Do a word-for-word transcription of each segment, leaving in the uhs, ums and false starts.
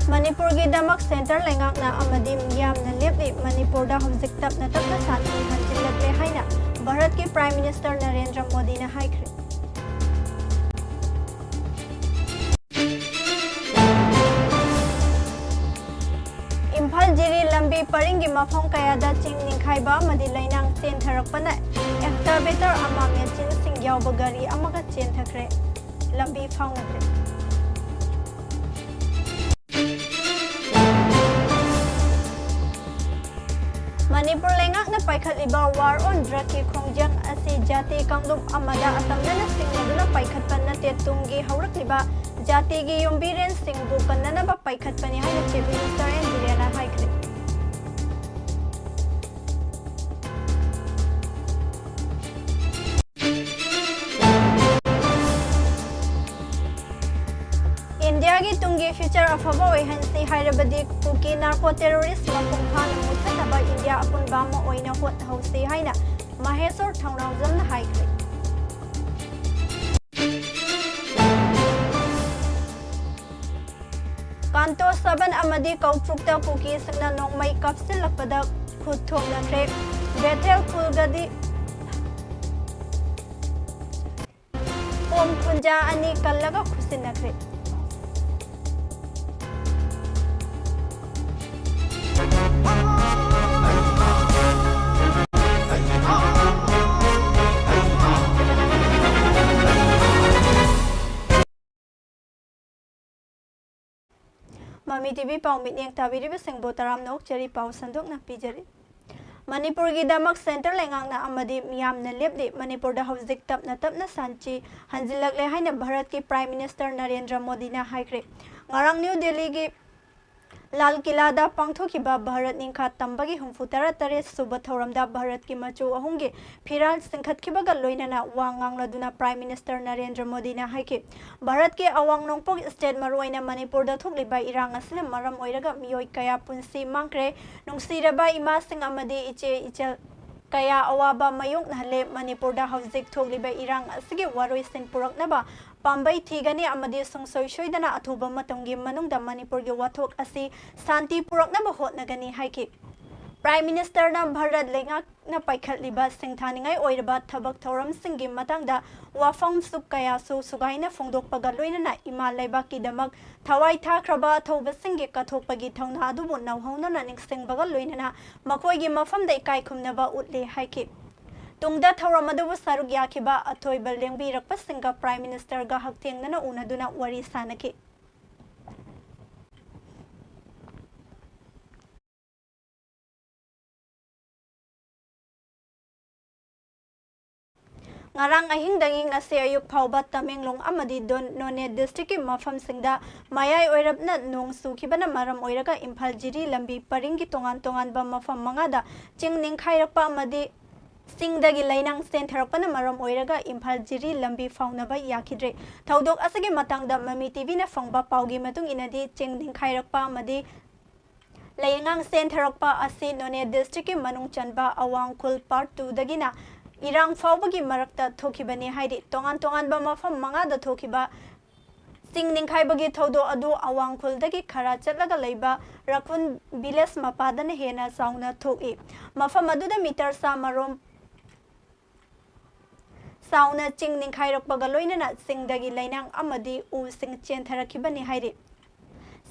ꯃꯅꯤꯄꯨꯔꯒꯤꯗꯃꯛ centre ꯂꯩꯉꯥꯛꯅ ꯑꯃꯗꯤ ꯃꯤꯌꯥꯝꯅ ꯂꯦꯞꯂꯤ꯫ ꯃꯅꯤꯄꯨꯔꯗ ꯍꯧꯖꯤꯛ ꯇꯞꯅ ꯇꯞꯅ ꯁꯥꯟꯇꯤ ꯍꯟꯖꯤꯜꯂꯛꯂꯦ ꯍꯥꯏꯅ ꯚꯥꯔꯠꯀꯤ ꯄ꯭ꯔꯥꯏꯝ ꯃꯤꯅꯤꯁꯇꯔ ꯅꯔꯦꯟꯗ꯭ꯔ ꯃꯣꯗꯤꯅ ꯍꯥꯏꯈ꯭ꯔꯦ꯫ ꯏꯝꯐꯥꯜ ꯖꯤꯔꯤ ꯂꯝꯕꯤ ꯄꯔꯤꯡꯒꯤ ꯃꯐꯝ ꯀꯌꯥꯗ ꯆꯤꯡ ꯅꯤꯡꯈꯥꯏꯕ ꯑꯃꯗꯤ ꯂꯩꯅꯥꯡ ꯆꯦꯟꯊꯔꯛꯄꯅ excavator ꯑꯃ ꯃꯦꯆꯤꯟꯁꯤꯡ ꯌꯥꯎꯕ ꯒꯥꯔꯤ ꯑꯃꯒ ꯆꯦꯟꯊꯈ꯭ꯔꯦ꯫ ꯂꯝꯕꯤ ꯐꯥꯎꯅꯗ꯭ꯔꯦ꯫ ꯃꯅꯤꯄꯨꯔ ꯂꯩꯉꯥꯛꯅ ꯄꯥꯏꯈꯠꯂꯤꯕ war on drugꯀꯤ ꯈꯣꯡꯖꯪ ꯑꯁꯤ ꯖꯥꯇꯤ ꯀꯥꯡꯂꯨꯞ ꯑꯃꯗ ꯑꯇꯝꯅꯅ ꯆꯤꯡꯅꯗꯨꯅ ꯄꯥꯏꯈꯠꯄ ꯅꯠꯇꯦ, ꯇꯨꯡꯒꯤ ꯍꯧꯔꯛꯂꯤꯕ ꯖꯥꯇꯤꯒꯤ ꯌꯨꯝꯕꯤꯔꯦꯟꯁꯤꯡꯕꯨ ꯀꯟꯅꯅꯕ ꯄꯥꯏꯈꯠꯄꯅꯤ ꯍꯥꯏꯅ Chief Minister ꯑꯦꯟ ꯕꯤꯔꯦꯟꯅ ꯍꯥꯏꯈ꯭ꯔꯦ꯫ ꯏꯟꯗꯤꯌꯥꯒꯤ ꯇꯨꯡꯒꯤ future ꯑꯐꯕ ꯑꯣꯏꯍꯟꯁꯤ ꯍꯥꯏꯔꯕꯗꯤ ꯀꯨꯀꯤ narco terrorist ꯃꯄꯨꯡ ꯐꯥꯅ ꯃꯨꯠꯊꯠꯅꯕ ꯏꯟꯗꯤꯌꯥ ꯑꯄꯨꯟꯕ ꯑꯃ ꯑꯣꯏꯅ ꯍꯣꯠꯅꯍꯧꯁꯤ ꯍꯥꯏꯅ ꯃꯍꯦꯁꯣꯔ ꯊꯧꯅꯥꯎꯖꯝꯅ ꯍꯥꯏꯈ꯭ꯔꯦ꯫ ꯀꯥꯟꯇꯣ seven ꯑꯃꯗꯤ ꯀꯧꯇ꯭ꯔꯨꯛꯇ ꯀꯨꯀꯤꯁꯤꯡꯅ ꯅꯣꯡꯃꯩ ꯀꯥꯞꯁꯤꯜꯂꯛꯄꯗ ꯈꯨꯠ ꯊꯣꯝꯅꯈ꯭ꯔꯦ꯫ ꯕꯦꯊꯦꯜ ꯈꯨꯜꯒꯗꯤ ꯀꯣꯝ ꯈꯨꯟꯖꯥ ꯑꯅꯤ ꯀꯜꯂꯒ ꯈꯨꯠꯁꯤꯟꯅꯈ꯭ꯔꯦ꯫ ꯃꯃꯤ ꯇꯤꯚꯤ ꯄꯥꯎ ꯃꯤꯠꯌꯦꯡ ꯇꯥꯕꯤꯔꯤꯕꯁꯤꯡꯕꯨ ꯇꯔꯥꯝꯅ ꯑꯣꯛꯆꯔꯤ꯫ ꯄꯥꯎ ꯁꯟꯗꯣꯛꯅ ꯄꯤꯖꯔꯤ꯫ ꯃꯅꯤꯄꯨꯔꯒꯤꯗꯃꯛ ꯁꯦꯟꯇꯔ ꯂꯩꯉꯥꯛꯅ ꯑꯃꯗꯤ ꯃꯤꯌꯥꯝꯅ ꯂꯦꯞꯂꯤ꯫ ꯃꯅꯤꯄꯨꯔꯗ ꯍꯧꯖꯤꯛ ꯇꯞꯅ ꯇꯞꯅ ꯁꯥꯟꯇꯤ ꯍꯟꯖꯤꯜꯂꯛꯂꯦ ꯍꯥꯏꯅ ꯚꯥꯔꯠꯀꯤ ꯄ꯭ꯔꯥꯏꯝ ꯃꯤꯅꯤꯁꯇꯔ ꯅꯔꯦꯟꯗ꯭ꯔ ꯃꯣꯗꯤꯅ ꯍꯥꯏꯈ꯭ꯔꯦ꯫ ꯉꯔꯥꯡ ꯅ꯭ꯌꯨ ꯗꯦꯜꯂꯤꯒꯤ ꯂꯥꯜ ꯀꯤꯂꯥꯗ ꯄꯥꯡꯊꯣꯛꯈꯤꯕ ꯚꯥꯔꯠ ꯅꯤꯡꯈꯥ ꯇꯝꯕꯒꯤ ꯍꯨꯝꯐꯨ ꯇꯔꯥ ꯇꯔꯦꯠ ꯁꯨꯕ ꯊꯧꯔꯝꯗ ꯚꯥꯔꯠꯀꯤ ꯃꯆꯨ ꯑꯍꯨꯝꯒꯤ ꯐꯤꯔꯥꯜ ꯆꯤꯡꯈꯠꯈꯤꯕꯒ ꯂꯣꯏꯅꯅ ꯋꯥ ꯉꯥꯡꯂꯗꯨꯅ ꯄ꯭ꯔꯥꯏꯝ ꯃꯤꯅꯤꯁꯇꯔ ꯅꯔꯦꯟꯗ꯭ꯔ ꯃꯣꯗꯤꯅ ꯍꯥꯏꯈꯤ, ꯚꯥꯔꯠꯀꯤ ꯑꯋꯥꯡ ꯅꯣꯡꯄꯣꯛ state, ꯃꯔꯨꯑꯣꯏꯅ ꯃꯅꯤꯄꯨꯔꯗ ꯊꯣꯛꯂꯤꯕ ꯏꯔꯥꯡ ꯑꯁꯤꯅ ꯃꯔꯝ ꯑꯣꯏꯔꯒ ꯃꯤꯑꯣꯏ ꯀꯌꯥ ꯄꯨꯟꯁꯤ ꯃꯥꯡꯈ꯭ꯔꯦ꯫ ꯅꯨꯡꯁꯤꯔꯕ ꯏꯃꯥꯁꯤꯡ ꯑꯃꯗꯤ ꯏꯆꯦ ꯏꯆꯜ ꯀꯌꯥ ꯑꯋꯥꯕ ꯃꯥꯌꯣꯛꯅꯍꯜꯂꯦ꯫ ꯃꯅꯤꯄꯨꯔꯗ ꯍꯧꯖꯤꯛ ꯊꯣꯛꯂꯤꯕ ꯏꯔꯥꯡ ꯑꯁꯤꯒꯤ ꯋꯥꯔꯣꯏꯁꯤꯟ ꯄꯨꯔꯛꯅꯕ ꯄꯥꯝꯕꯩ ꯊꯤꯒꯅꯤ ꯑꯃꯗꯤ ꯁꯨꯡꯁꯣꯏ ꯁꯣꯏꯗꯅ ꯑꯊꯨꯕ ꯃꯇꯝꯒꯤ ꯃꯅꯨꯡꯗ ꯃꯅꯤꯄꯨꯔꯒꯤ ꯋꯥꯊꯣꯛ ꯑꯁꯤ ꯁꯥꯟꯇꯤ ꯄꯨꯔꯛꯅꯕ ꯍꯣꯠꯅꯒꯅꯤ ꯍꯥꯏꯈꯤ꯫ ꯄ꯭ꯔꯥꯏꯝ ꯃꯤꯅꯤꯁꯇꯔꯅ ꯚꯥꯔꯠ ꯂꯩꯉꯥꯛꯅ ꯄꯥꯏꯈꯠꯂꯤꯕ ꯁꯤꯡꯊꯥꯅꯤꯡꯉꯥꯏ ꯑꯣꯏꯔꯕ ꯊꯕꯛ ꯊꯧꯔꯝꯁꯤꯡꯒꯤ ꯃꯇꯥꯡꯗ ꯋꯥꯐꯝꯁꯨ ꯀꯌꯥꯁꯨ ꯁꯨꯒꯥꯏꯅ ꯐꯣꯡꯗꯣꯛꯄꯒ ꯂꯣꯏꯅꯅ ꯏꯃꯥ ꯂꯩꯕꯥꯛꯀꯤꯗꯃꯛ ꯊꯋꯥꯏ ꯊꯥꯈ꯭ꯔꯕ ꯑꯊꯧꯕꯁꯤꯡꯒꯤ ꯀꯠꯊꯣꯛꯄꯒꯤ ꯊꯧꯅꯥ ꯑꯗꯨꯕꯨ ꯅꯧꯍꯧꯅꯅ ꯅꯤꯡꯁꯤꯡꯕꯒ ꯂꯣꯏꯅꯅ ꯃꯈꯣꯏꯒꯤ ꯃꯐꯝꯗ ꯏꯀꯥꯏ ꯈꯨꯝꯅꯕ ꯎꯠꯂꯤ ꯍꯥꯏꯈꯤ꯫ ꯇꯨꯡꯗ ꯊꯧꯔꯝ ꯑꯗꯨꯕꯨ ꯁꯔꯨꯛ ꯌꯥꯈꯤꯕ ꯑꯊꯣꯏꯕ ꯂꯦꯡꯕꯤꯔꯛꯄꯁꯤꯡꯒ ꯄ꯭ꯔꯥꯏꯝ ꯃꯤꯅꯤꯁꯇꯔꯒ ꯍꯛꯊꯦꯡꯅꯅ ꯎꯅꯗꯨꯅ ꯋꯥꯔꯤ ꯁꯥꯅꯈꯤ꯫ ꯉꯔꯥꯡ ꯑꯍꯤꯡꯗꯒꯤ ꯉꯁꯤ ꯑꯌꯨꯛ ꯐꯥꯎꯕ ꯇꯃꯦꯡꯂꯣꯡ ꯑꯃꯗꯤ ꯗꯣꯟ-, ꯅꯣꯅꯦ ꯗꯤꯁꯇ꯭ꯔꯤꯛꯀꯤ ꯃꯐꯝꯁꯤꯡꯗ ꯃꯌꯥꯏ ꯑꯣꯏꯔꯞꯅ ꯅꯣꯡ ꯆꯨꯈꯤꯕꯅ ꯃꯔꯝ ꯑꯣꯏꯔꯒ ꯏꯝꯐꯥꯜ ꯖꯤꯔꯤ ꯂꯝꯕꯤ ꯄꯔꯤꯡꯒꯤ ꯇꯣꯉꯥꯟ ꯇꯣꯉꯥꯟꯕ ꯃꯐꯝ ꯃꯉꯥꯗ ꯆꯤꯡ ꯅꯤꯡꯈꯥꯏꯔꯛꯄ ꯑꯃꯗꯤ ꯆꯤꯡꯗꯒꯤ ꯂꯩꯅꯥꯡ ꯆꯦꯟꯊꯔꯛꯄꯅ ꯃꯔꯝ ꯑꯣꯏꯔꯒ ꯏꯝꯐꯥꯜ ꯖꯤꯔꯤ ꯂꯝꯕꯤ ꯐꯥꯎꯅꯕ ꯌꯥꯈꯤꯗ꯭ꯔꯦ꯫ ꯊꯧꯗꯣꯛ ꯑꯁꯤꯒꯤ ꯃꯇꯥꯡꯗ ꯃꯃꯤ ꯇꯤꯚꯤꯅ ꯐꯪꯕ ꯄꯥꯎꯒꯤ ꯃꯇꯨꯡ ꯏꯟꯅꯗꯤ, ꯆꯤꯡ ꯅꯤꯡꯈꯥꯏꯔꯛꯄ ꯑꯃꯗꯤ ꯂꯩꯉꯥꯡ ꯆꯦꯟꯊꯔꯛꯄ ꯑꯁꯤ ꯅꯣꯅꯦ ꯗꯤꯁꯇ꯭ꯔꯤꯛꯀꯤ ꯃꯅꯨꯡ ꯆꯟꯕ ꯑꯋꯥꯡ ꯈꯨꯜ ꯄꯥꯔꯠ ꯇꯨꯗꯒꯤꯅ ꯏꯔꯥꯡ ꯐꯥꯎꯕꯒꯤ ꯃꯔꯛꯇ ꯊꯣꯛꯈꯤꯕꯅꯤ ꯍꯥꯏꯔꯤ꯫ ꯇꯣꯉꯥꯟ ꯇꯣꯉꯥꯟꯕ ꯃꯐꯝ ꯃꯉꯥꯗ ꯊꯣꯛꯈꯤꯕ ꯆꯤꯡ ꯅꯤꯡꯈꯥꯏꯕꯒꯤ ꯊꯧꯗꯣꯛ ꯑꯗꯨ ꯑꯋꯥꯡ ꯈꯨꯜꯗꯒꯤ ꯈꯔ ꯆꯠꯂꯒ ꯂꯩꯕ ꯔꯥꯈꯨꯟ ꯚꯤꯂꯦꯖ ꯃꯄꯥꯗꯅ ꯍꯦꯟꯅ ꯆꯥꯎꯅ ꯊꯣꯛꯏ꯫ ꯃꯐꯝ ꯑꯗꯨꯗ ꯃꯤꯇꯔ ꯆꯥꯃꯔꯣꯝ ꯆꯥꯎꯅ ꯆꯤꯡ ꯅꯤꯡꯈꯥꯏꯔꯛꯄꯒ ꯂꯣꯏꯅꯅ ꯆꯤꯡꯗꯒꯤ ꯂꯩꯅꯥꯡ ꯑꯃꯗꯤ ꯎꯁꯤꯡ ꯆꯦꯟꯊꯔꯛꯈꯤꯕꯅꯤ ꯍꯥꯏꯔꯤ꯫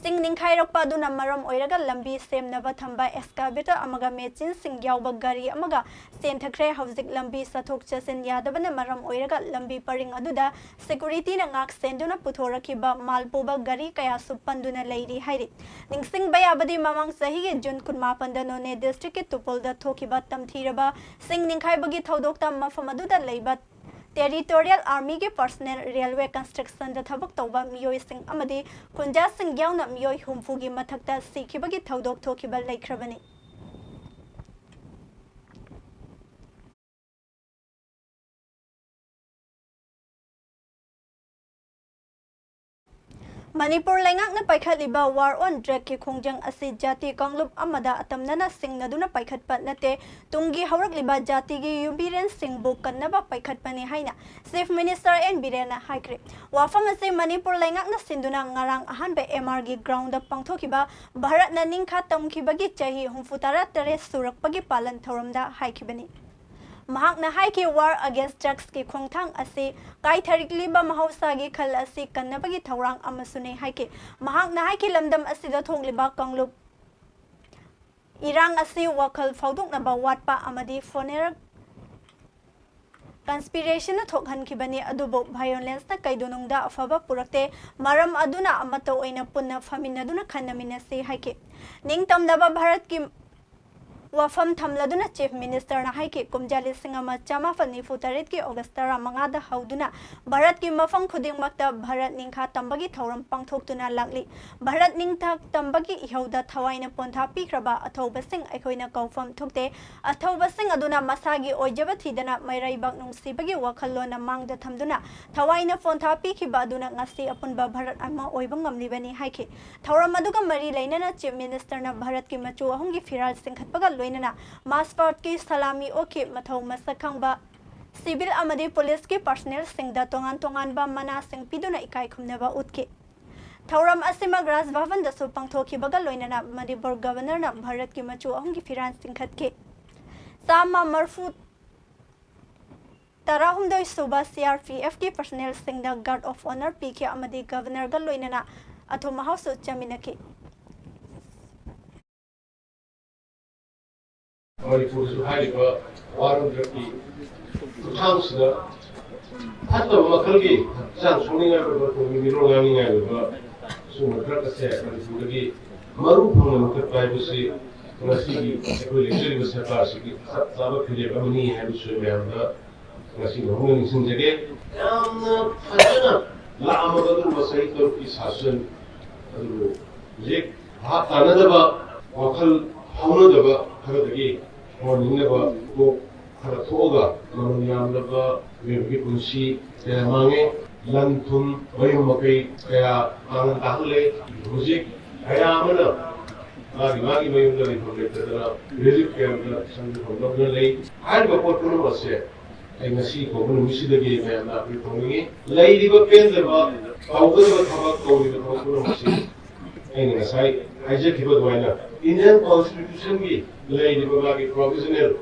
ꯆꯤꯡ ꯅꯤꯡꯈꯥꯏꯔꯛꯄ ꯑꯗꯨꯅ ꯃꯔꯝ ꯑꯣꯏꯔꯒ ꯂꯝꯕꯤ ꯁꯦꯝꯅꯕ ꯊꯝꯕ ꯑꯦꯛꯁꯀꯥꯚꯦꯇꯔ ꯑꯃꯒ ꯃꯦꯆꯤꯟꯁꯤꯡ ꯌꯥꯎꯕ ꯒꯥꯔꯤ ꯑꯃꯒ ꯆꯦꯟꯊꯈ꯭ꯔꯦ꯫ ꯍꯧꯖꯤꯛ ꯂꯝꯕꯤ ꯆꯠꯊꯣꯛ ꯆꯠꯁꯤꯟ ꯌꯥꯗꯕꯅ ꯃꯔꯝ ꯑꯣꯏꯔꯒ ꯂꯝꯕꯤ ꯄꯔꯤꯡ ꯑꯗꯨꯗ ꯁꯦꯀꯨꯔꯤꯇꯤꯅ ꯉꯥꯛ ꯁꯦꯟꯗꯨꯅ ꯄꯨꯊꯣꯔꯛꯈꯤꯕ ꯃꯥꯜ ꯄꯨꯕ ꯒꯥꯔꯤ ꯀꯌꯥꯁꯨ ꯄꯟꯗꯨꯅ ꯂꯩꯔꯤ ꯍꯥꯏꯔꯤ꯫ ꯅꯤꯡꯁꯤꯡꯕ ꯌꯥꯕꯗꯤ, ꯃꯃꯥꯡ ꯆꯍꯤꯒꯤ ꯖꯨꯟ ꯀꯨꯟꯃꯥꯄꯟꯗ ꯅꯣꯅꯦ ꯗꯤꯁꯇ꯭ꯔꯤꯛꯀꯤ ꯇꯨꯄꯨꯜꯗ ꯊꯣꯛꯈꯤꯕ ꯇꯝꯊꯤꯔꯕ ꯆꯤꯡ ꯅꯤꯡꯈꯥꯏꯕꯒꯤ ꯊꯧꯗꯣꯛꯇ ꯃꯐꯝ ꯑꯗꯨꯗ ꯂꯩꯕ ꯇꯦꯔꯤꯇꯣꯔꯤꯌꯦꯜ ꯑꯥꯔꯃꯤꯒꯤ ꯄꯔꯁꯅꯦꯜ, ꯔꯦꯜꯋꯦ ꯀꯟꯁꯇ꯭ꯔꯛꯁꯟꯗ ꯊꯕꯛ ꯇꯧꯕ ꯃꯤꯑꯣꯏꯁꯤꯡ ꯑꯃꯗꯤ ꯈꯨꯟꯖꯥꯁꯤꯡ ꯌꯥꯎꯅ ꯃꯤꯑꯣꯏ ꯍꯨꯝꯐꯨꯒꯤ ꯃꯊꯛꯇ ꯁꯤꯈꯤꯕꯒꯤ ꯊꯧꯗꯣꯛ ꯊꯣꯛꯈꯤꯕ ꯂꯩꯈ꯭ꯔꯕꯅꯤ꯫ ꯃꯅꯤꯄꯨꯔ ꯂꯩꯉꯥꯛꯅ ꯄꯥꯏꯈꯠꯂꯤꯕ War on Drugsꯀꯤ ꯈꯣꯡꯖꯪ ꯑꯁꯤ ꯖꯥꯇꯤ ꯀꯥꯡꯂꯨꯞ ꯑꯃꯗ ꯑꯇꯝꯅꯅ ꯁꯤꯡꯅꯗꯨꯅ ꯄꯥꯏꯈꯠꯄ ꯅꯠꯇꯦ, ꯇꯨꯡꯒꯤ ꯍꯧꯔꯛꯂꯤꯕ ꯖꯥꯇꯤꯒꯤ ꯌꯨꯝꯕꯤꯔꯦꯟꯁꯤꯡꯕꯨ ꯀꯟꯅꯕ ꯄꯥꯏꯈꯠꯄꯅꯤ ꯍꯥꯏꯅ Chief Minister ꯑꯦꯟ ꯕꯤꯔꯦꯟꯅ ꯍꯥꯏꯈ꯭ꯔꯦ꯫ ꯋꯥꯐꯝ ꯑꯁꯤ ꯃꯅꯤꯄꯨꯔ ꯂꯩꯉꯥꯛꯅ ꯁꯤꯟꯗꯨꯅ ꯉꯔꯥꯡ ꯑꯍꯥꯟꯕ MRꯒꯤ groundꯗ ꯄꯥꯡꯊꯣꯛꯈꯤꯕ ꯚꯥꯔꯠꯅ ꯅꯤꯡꯈꯥ ꯇꯝꯈꯤꯕꯒꯤ ꯆꯍꯤ ꯍꯨꯝꯐꯨ ꯇꯔꯥ ꯇꯔꯦꯠ ꯁꯨꯔꯛꯄꯒꯤ ꯄꯥꯂꯟ ꯊꯧꯔꯝꯗ ꯍꯥꯏꯈꯤꯕꯅꯤ꯫ ꯃꯍꯥꯛꯅ ꯍꯥꯏꯈꯤ, War Against Drugsꯀꯤ ꯈꯣꯡꯊꯥꯡ ꯑꯁꯤ ꯀꯥꯏꯊꯔꯛꯂꯤꯕ ꯃꯍꯧꯁꯥꯒꯤ ꯈꯜ ꯑꯁꯤ ꯀꯟꯅꯕꯒꯤ ꯊꯧꯔꯥꯡ ꯑꯃꯁꯨꯅꯤ ꯍꯥꯏꯈꯤ꯫ ꯃꯍꯥꯛꯅ ꯍꯥꯏꯈꯤ, ꯂꯝꯗꯝ ꯑꯁꯤꯗ ꯊꯣꯛꯂꯤꯕ ꯀꯥꯡꯂꯨꯞ ꯏꯔꯥꯡ ꯑꯁꯤ ꯋꯥꯈꯜ ꯐꯥꯎꯗꯣꯛꯅꯕ ꯋꯥꯠꯄ ꯑꯃꯗꯤ ꯐꯣꯅꯦꯔ conspirationꯅ ꯊꯣꯛꯍꯟꯈꯤꯕꯅꯤ, ꯑꯗꯨꯕꯨ violenceꯅ ꯀꯩꯗꯧꯅꯨꯡꯗ ꯑꯐꯕ ꯄꯨꯔꯛꯇꯦ꯫ ꯃꯔꯝ ꯑꯗꯨꯅ ꯑꯃꯠꯇ ꯑꯣꯏꯅ ꯄꯨꯟꯅ ꯐꯝꯃꯤꯟꯅꯗꯨꯅ ꯈꯟꯅꯃꯤꯟꯅꯁꯤ ꯍꯥꯏꯈꯤ꯫ ꯅꯤꯡꯇꯝꯅꯕ ꯚꯥꯔꯠꯀꯤ ꯋꯥꯐꯝ ꯊꯝꯂꯗꯨꯅ Chief Ministerꯅ ꯍꯥꯏꯈꯤ, ꯀꯨꯝꯖꯥ ꯂꯤꯁꯤꯡ ꯑꯃ ꯆꯃꯥꯄꯟ ꯅꯤꯐꯨ ꯇꯔꯦꯠꯀꯤ August ꯇꯔꯥꯃꯉꯥꯗ ꯍꯧꯗꯨꯅ ꯚꯥꯔꯠꯀꯤ ꯃꯐꯝ ꯈꯨꯗꯤꯡꯃꯛꯇ ꯚꯥꯔꯠ ꯅꯤꯡꯈꯥ ꯇꯝꯕꯒꯤ ꯊꯧꯔꯝ ꯄꯥꯡꯊꯣꯛꯇꯨꯅ ꯂꯥꯛꯂꯤ꯫ ꯚꯥꯔꯠ ꯅꯤꯡꯈꯥ ꯇꯝꯕꯒꯤ ꯏꯍꯧꯗ ꯊꯋꯥꯏꯅ ꯄꯣꯟꯊꯥ ꯄꯤꯈ꯭ꯔꯕ ꯑꯊꯧꯕꯁꯤꯡ ꯑꯩꯈꯣꯏꯅ ꯀꯧꯐꯝ ꯊꯣꯛꯇꯦ꯫ ꯑꯊꯧꯕꯁꯤꯡ ꯑꯗꯨꯅ ꯃꯁꯥꯒꯤ ꯑꯣꯏꯖꯕ ꯊꯤꯗꯅ ꯃꯩꯔꯩꯕꯥꯛ ꯅꯨꯡꯁꯤꯕꯒꯤ ꯋꯥꯈꯜꯂꯣꯟꯅ ꯃꯥꯡꯗ ꯊꯝꯗꯨꯅ ꯊꯋꯥꯏꯅ ꯄꯣꯟꯊꯥ ꯄꯤꯈꯤꯕ ꯑꯗꯨꯅ ꯉꯁꯤ ꯑꯄꯨꯟꯕ ꯚꯥꯔꯠ ꯑꯃ ꯑꯣꯏꯕ ꯉꯝꯂꯤꯕꯅꯤ ꯍꯥꯏꯈꯤ꯫ ꯊꯧꯔꯝ ꯑꯗꯨꯒ ꯃꯔꯤ ꯂꯩꯅꯅ Chief Ministerꯅ ꯚꯥꯔꯠꯀꯤ ꯃꯆꯨ ꯑꯍꯨꯝꯒꯤ ꯐꯤꯔꯥꯜ ꯆꯤꯡꯈꯠꯄꯒ ꯂꯣꯏꯅꯅ March pastꯀꯤ ꯁꯂꯥꯃꯤ ꯑꯣꯛꯈꯤ꯫ ꯃꯊꯧ ꯃꯁꯛ ꯈꯪꯕ civil ꯑꯃꯗꯤ policeꯀꯤ personnelꯁꯤꯡꯗ ꯇꯣꯉꯥꯟ ꯇꯣꯉꯥꯟꯕ ꯃꯅꯥꯁꯤꯡ ꯄꯤꯗꯨꯅ ꯏꯀꯥꯏ ꯈꯨꯝꯅꯕ ꯎꯠꯈꯤ꯫ ꯊꯧꯔꯝ ꯑꯁꯤꯃꯛ ꯔꯥꯖ ꯚꯕꯟꯗꯁꯨ ꯄꯥꯡꯊꯣꯛꯈꯤꯕꯒ ꯂꯣꯏꯅꯅ ꯃꯅꯤꯄꯨꯔ Governorꯅ ꯚꯥꯔꯠꯀꯤ ꯃꯆꯨ ꯑꯍꯨꯝꯒꯤ ꯐꯤꯔꯥꯜ ꯆꯤꯡꯈꯠꯈꯤ꯫ ꯆꯥꯝꯃ ꯃꯔꯐꯨ ꯇꯔꯥꯍꯨꯝꯗꯣꯏ ꯁꯨꯕ CRPFꯀꯤ personnelꯁꯤꯡꯗ Guard of Honour ꯄꯤꯈꯤ ꯑꯃꯗꯤ Governorꯒ ꯂꯣꯏꯅꯅ ꯑꯊꯨꯝ ꯑꯍꯥꯎꯁꯨ ꯆꯥꯃꯤꯟꯅꯈꯤ꯫ ꯃꯅꯤꯄꯨꯔꯗꯁꯨ ꯍꯥꯏꯔꯤꯕ War on Drugsꯀꯤ ꯈꯨꯠꯊꯥꯡꯁꯤꯗ ꯐꯠꯇꯕ ꯃꯈꯜꯒꯤ ꯍꯛꯆꯥꯡ ꯁꯣꯛꯅꯤꯡꯉꯥꯏ ꯑꯣꯏꯕ, ꯇꯨꯡꯒꯤ ꯃꯤꯔꯣꯜ ꯉꯥꯡꯅꯤꯡꯉꯥꯏ ꯑꯣꯏꯕ ꯁꯤꯒꯨꯝꯕ drug ꯑꯁꯦ ꯃꯅꯤꯄꯨꯔꯗꯒꯤ ꯃꯔꯨ ꯐꯪꯅ ꯃꯨꯊꯠꯄ ꯍꯥꯏꯕꯁꯤ ꯉꯁꯤꯒꯤ ꯑꯩꯈꯣꯏ ꯂꯩꯖꯔꯤꯕ ꯁꯔꯀꯥꯔꯁꯤꯒꯤ ꯆꯞ ꯆꯥꯕ ꯐꯤꯔꯦꯞ ꯑꯃꯅꯤ ꯍꯥꯏꯕꯁꯨ ꯃꯌꯥꯝꯗ ꯉꯁꯤ ꯅꯧꯍꯧꯅ ꯅꯤꯡꯁꯤꯡꯖꯒꯦ꯫ ꯌꯥꯝꯅ ꯐꯖꯅ ꯂꯥꯛꯑꯝꯃꯕ ꯑꯗꯨꯒꯨꯝꯕ ꯆꯍꯤ ꯇꯔꯨꯛꯀꯤ ꯁꯥꯁꯟ ꯑꯗꯨꯕꯨ ꯍꯧꯖꯤꯛ ꯚꯥꯞ ꯇꯥꯅꯗꯕ, ꯋꯥꯈꯜ ꯐꯥꯎꯅꯗꯕ ꯈꯔꯗꯒꯤ ꯍꯣꯟꯅꯤꯡꯅꯕ ꯀꯣꯛ ꯈꯔ ꯊꯣꯛꯑꯒ ꯃꯃꯜ ꯌꯥꯝꯂꯕ ꯃꯤꯑꯣꯏꯕꯒꯤ ꯄꯨꯟꯁꯤ ꯀꯌꯥ ꯃꯥꯡꯉꯦ꯫ ꯂꯟ ꯊꯨꯝ, ꯃꯌꯨꯝ ꯃꯀꯩ ꯀꯌꯥ ꯃꯥꯡꯍꯟ ꯇꯥꯍꯜꯂꯦ꯫ ꯍꯧꯖꯤꯛ ꯀꯌꯥ ꯑꯃꯅ ꯃꯥꯒꯤ ꯃꯥꯒꯤ ꯃꯌꯨꯝꯗ ꯂꯩꯐꯝ ꯂꯩꯇꯗꯅ ꯔꯤꯂꯤꯐ ꯀꯦꯝꯞꯇ ꯁꯪꯒꯐꯝ ꯂꯧꯗꯨꯅ ꯂꯩ꯫ ꯍꯥꯏꯔꯤꯕ ꯄꯣꯠ ꯄꯨꯝꯅꯃꯛ ꯑꯁꯦ ꯑꯩ ꯉꯁꯤ ꯐꯥꯎꯕ ꯅꯨꯃꯤꯠꯁꯤꯗꯒꯤ ꯃꯌꯥꯝꯗ ꯑꯩꯈꯣꯏ ꯐꯪꯅꯤꯡꯉꯤ꯫ ꯂꯩꯔꯤꯕ ꯄꯦꯟꯗꯕ, ꯇꯧꯒꯗꯕ ꯊꯕꯛ, ꯇꯧꯔꯤꯕ ꯊꯕꯛ ꯄꯨꯝꯅꯃꯛ ꯑꯁꯤ ꯑꯩꯅ ꯉꯁꯥꯏ ꯍꯥꯏꯖꯈꯤꯕ ꯑꯗꯨꯃꯥꯏꯅ ꯏꯟꯗꯤꯌꯟ ꯀꯣꯟꯁꯇꯤꯇ꯭ꯌꯨꯁꯟꯒꯤ ꯂꯩꯔꯤꯕ ꯃꯥꯒꯤ ꯄ꯭ꯔꯣꯚꯤꯖꯅꯦꯜ,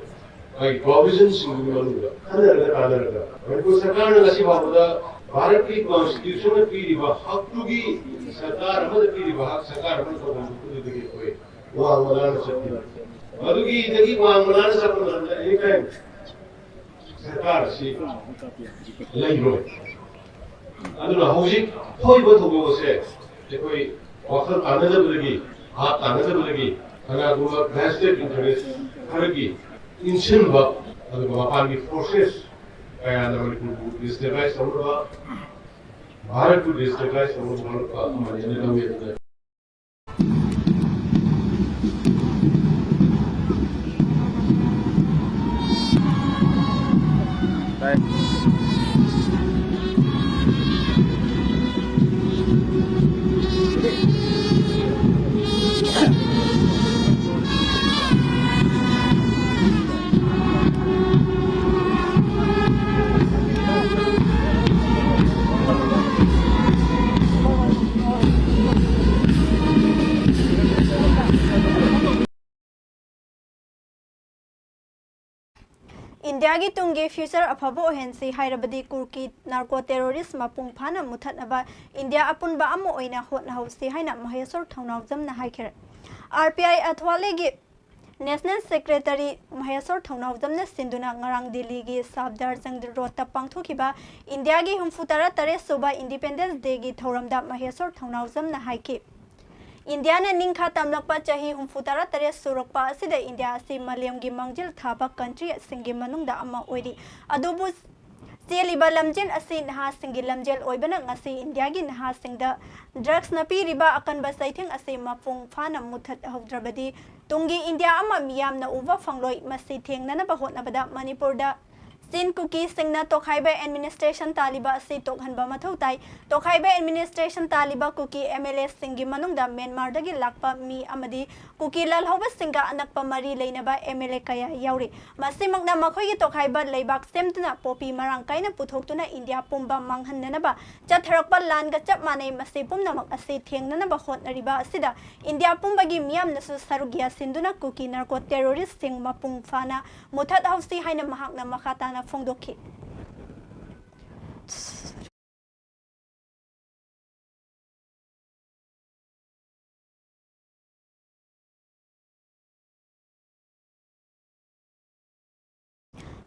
ꯃꯥꯒꯤ ꯄ꯭ꯔꯣꯚꯤꯖꯟꯁꯤꯡꯗꯨꯒꯤ ꯃꯅꯨꯡꯗ ꯈꯟꯅꯔꯒ ꯇꯥꯟꯅꯔꯒ ꯃꯅꯤꯄꯨꯔ ꯁꯔꯀꯥꯔꯅ ꯉꯁꯤ ꯐꯥꯎꯕꯗ ꯚꯥꯔꯠꯀꯤ ꯀꯣꯟꯁꯇꯤꯇ꯭ꯌꯨꯁꯟꯅ ꯄꯤꯔꯤꯕ ꯍꯛꯇꯨꯒꯤ ꯁꯔꯀꯥꯔ ꯑꯃꯗ ꯄꯤꯔꯤꯕ ꯍꯛ ꯁꯔꯀꯥꯔ ꯑꯃꯅ ꯇꯧꯐꯝ ꯊꯣꯛꯄꯗꯨꯗꯒꯤ ꯑꯩꯈꯣꯏ ꯋꯥꯡꯃ ꯂꯥꯟꯅ ꯆꯠꯈꯤꯕ꯫ ꯃꯗꯨꯒꯤꯗꯒꯤ ꯋꯥꯡꯃ ꯂꯥꯟꯅ ꯆꯠꯄ ꯃꯇꯝꯗ ꯑꯦꯅꯤ ꯇꯥꯏꯝ ꯁꯔꯀꯥꯔ ꯑꯁꯤ ꯂꯩꯔꯣꯏ꯫ ꯑꯗꯨꯅ ꯍꯧꯖꯤꯛ ꯊꯣꯛꯏꯕ ꯊꯧꯗꯣꯛ ꯑꯁꯦ ꯑꯩꯈꯣꯏ ꯋꯥꯈꯜ ꯇꯥꯟꯅꯗꯕꯗꯒꯤ, ꯚꯥꯞ ꯇꯥꯟꯅꯗꯕꯗꯒꯤ ꯀꯅꯥꯒꯨꯝꯕ ꯚꯦꯁꯇꯦꯠ ꯏꯟꯇꯔꯦꯁ ꯈꯔꯒꯤ ꯏꯟꯁꯤꯟꯕ, ꯑꯗꯨꯒ ꯃꯄꯥꯟꯒꯤ ꯐꯣꯔꯁꯦꯁ ꯀꯌꯥꯅ ꯃꯅꯤꯄꯨꯔꯕꯨ ꯗꯤꯁꯇꯦꯕꯤꯂꯥꯏꯁ ꯇꯧꯅꯕ, ꯚꯥꯔꯠꯄꯨ ꯗꯤꯁꯇꯦꯕꯤꯂꯥꯏꯁ ꯇꯧꯅꯕ ꯍꯣꯠꯅꯔꯛꯄ ꯑꯃꯅꯤ ꯍꯥꯏꯅ ꯂꯧꯏ꯫ ꯑꯗꯨꯅ ꯏꯟꯗꯤꯌꯥꯒꯤ ꯇꯨꯡꯒꯤ ꯐ꯭ꯌꯨꯆꯔ ꯑꯐꯕ ꯑꯣꯏꯍꯟꯁꯤ ꯍꯥꯏꯔꯕꯗꯤ ꯀꯨꯀꯤ ꯅꯥꯔꯀꯣ ꯇꯦꯔꯣꯔꯤꯁ ꯃꯄꯨꯡ ꯐꯥꯅ ꯃꯨꯊꯠꯅꯕ ꯏꯟꯗꯤꯌꯥ ꯑꯄꯨꯟꯕ ꯑꯃ ꯑꯣꯏꯅ ꯍꯣꯠꯅꯍꯧꯁꯤ ꯍꯥꯏꯅ ꯃꯍꯦꯁꯣꯔ ꯊꯧꯅꯥꯎꯖꯝꯅ ꯍꯥꯏꯈꯤ꯫ ꯑꯥꯔ ꯄꯤ ꯑꯥꯏ ꯑꯊ꯭ꯋꯥꯂꯦꯒꯤ ꯅꯦꯁꯅꯦꯜ ꯁꯦꯀ꯭ꯔꯦꯇꯔꯤ ꯃꯍꯦꯁꯣꯔ ꯊꯧꯅꯥꯎꯖꯝꯅ ꯁꯤꯟꯗꯨꯅ ꯉꯔꯥꯡ ꯗꯤꯜꯂꯤꯒꯤ ꯁꯥꯐꯗꯔꯖꯪ ꯔꯣꯗꯇ ꯄꯥꯡꯊꯣꯛꯈꯤꯕ ꯏꯟꯗꯤꯌꯥꯒꯤ ꯍꯨꯝꯐꯨ ꯇꯔꯥ ꯇꯔꯦꯠ ꯁꯨꯕ ꯏꯟꯗꯤꯄꯦꯟꯗꯦꯟꯁ ꯗꯦꯒꯤ ꯊꯧꯔꯝꯗ ꯃꯍꯦꯁꯣꯔ ꯊꯧꯅꯥꯎꯖꯝꯅ ꯍꯥꯏꯈꯤ, ꯏꯟꯗꯤꯌꯥꯅ ꯅꯤꯡꯈꯥ ꯇꯝꯂꯛꯄ ꯆꯍꯤ ꯍꯨꯝꯐꯨ ꯇꯔꯥ ꯇꯔꯦꯠ ꯁꯨꯔꯛꯄ ꯑꯁꯤꯗ ꯏꯟꯗꯤꯌꯥ ꯑꯁꯤ ꯃꯥꯂꯦꯝꯒꯤ ꯃꯥꯡꯖꯤꯜ ꯊꯥꯕ ꯀꯟꯇ꯭ꯔꯤꯁꯤꯡꯒꯤ ꯃꯅꯨꯡꯗ ꯑꯃ ꯑꯣꯏꯔꯤ꯫ ꯑꯗꯨꯕꯨ ꯆꯦꯜꯂꯤꯕ ꯂꯝꯖꯦꯜ ꯑꯁꯤ ꯅꯍꯥꯁꯤꯡꯒꯤ ꯂꯝꯖꯦꯜ ꯑꯣꯏꯕꯅ ꯉꯁꯤ ꯏꯟꯗꯤꯌꯥꯒꯤ ꯅꯍꯥꯁꯤꯡꯗ ꯗ꯭ꯔꯒꯁꯅ ꯄꯤꯔꯤꯕ ꯑꯀꯟꯕ ꯆꯩꯊꯦꯡ ꯑꯁꯤ ꯃꯄꯨꯡ ꯐꯥꯅ ꯃꯨꯠꯊꯠꯍꯧꯗ꯭ꯔꯕꯗꯤ ꯇꯨꯡꯒꯤ ꯏꯟꯗꯤꯌꯥ ꯑꯃ ꯃꯤꯌꯥꯝꯅ ꯎꯕ ꯐꯪꯂꯣꯏ꯫ ꯃꯁꯤ ꯊꯦꯡꯅꯅꯕ ꯍꯣꯠꯅꯕꯗ ꯃꯅꯤꯄꯨꯔꯗ ꯆꯤꯟ ꯀꯨꯀꯤꯁꯤꯡꯅ ꯇꯣꯈꯥꯏꯕ ꯑꯦꯗꯃꯤꯅꯤꯁꯇ꯭ꯔꯦꯁꯟ ꯇꯥꯜꯂꯤꯕ ꯑꯁꯤ ꯇꯣꯛꯍꯟꯕ ꯃꯊꯧ ꯇꯥꯏ꯫ ꯇꯣꯈꯥꯏꯕ ꯑꯦꯗꯃꯤꯅꯤꯁꯇ꯭ꯔꯦꯁꯟ ꯇꯥꯜꯂꯤꯕ ꯀꯨꯀꯤ ꯑꯦꯝ ꯑꯦꯜ ꯑꯦꯁꯤꯡꯒꯤ ꯃꯅꯨꯡꯗ ꯃ꯭ꯌꯥꯟꯃꯥꯔꯗꯒꯤ ꯂꯥꯛꯄ ꯃꯤ ꯑꯃꯗꯤ ꯀꯨꯀꯤ ꯂꯥꯜꯍꯧꯕꯁꯤꯡꯒ ꯑꯅꯛꯄ ꯃꯔꯤ ꯂꯩꯅꯕ ꯑꯦꯝ ꯑꯦꯜ ꯑꯦ ꯀꯌꯥ ꯌꯥꯎꯔꯤ꯫ ꯃꯁꯤꯃꯛꯅ ꯃꯈꯣꯏꯒꯤ ꯇꯣꯈꯥꯏꯕ ꯂꯩꯕꯥꯛ ꯁꯦꯝꯗꯨꯅ ꯄꯣꯄꯤ ꯃꯔꯥꯡ ꯀꯥꯏꯅ ꯄꯨꯊꯣꯛꯇꯨꯅ ꯏꯟꯗꯤꯌꯥ ꯄꯨꯝꯕ ꯃꯥꯡꯍꯟꯅꯅꯕ ꯆꯠꯊꯔꯛꯄ ꯂꯥꯟꯒ ꯆꯞ ꯃꯥꯟꯅꯩ꯫ ꯃꯁꯤ ꯄꯨꯝꯅꯃꯛ ꯑꯁꯤ ꯊꯦꯡꯅꯅꯕ ꯍꯣꯠꯅꯔꯤꯕ ꯑꯁꯤꯗ ꯏꯟꯗꯤꯌꯥ ꯄꯨꯝꯕꯒꯤ ꯃꯤꯌꯥꯝꯅꯁꯨ ꯁꯔꯨꯛ ꯌꯥꯁꯤꯟꯗꯨꯅ ꯀꯨꯀꯤ ꯅꯥꯔꯀꯣ ꯇꯦꯔꯣꯔꯤꯁ꯭ꯠꯁꯤꯡ ꯃꯄꯨꯡ ꯐꯥꯅ ꯃꯨꯊꯠꯍꯧꯁꯤ ꯍꯥꯏꯅ ꯃꯍꯥꯛꯅ ꯃꯈꯥ ꯇꯥꯅ ꯐꯣꯡꯗꯣꯛꯈꯤ꯫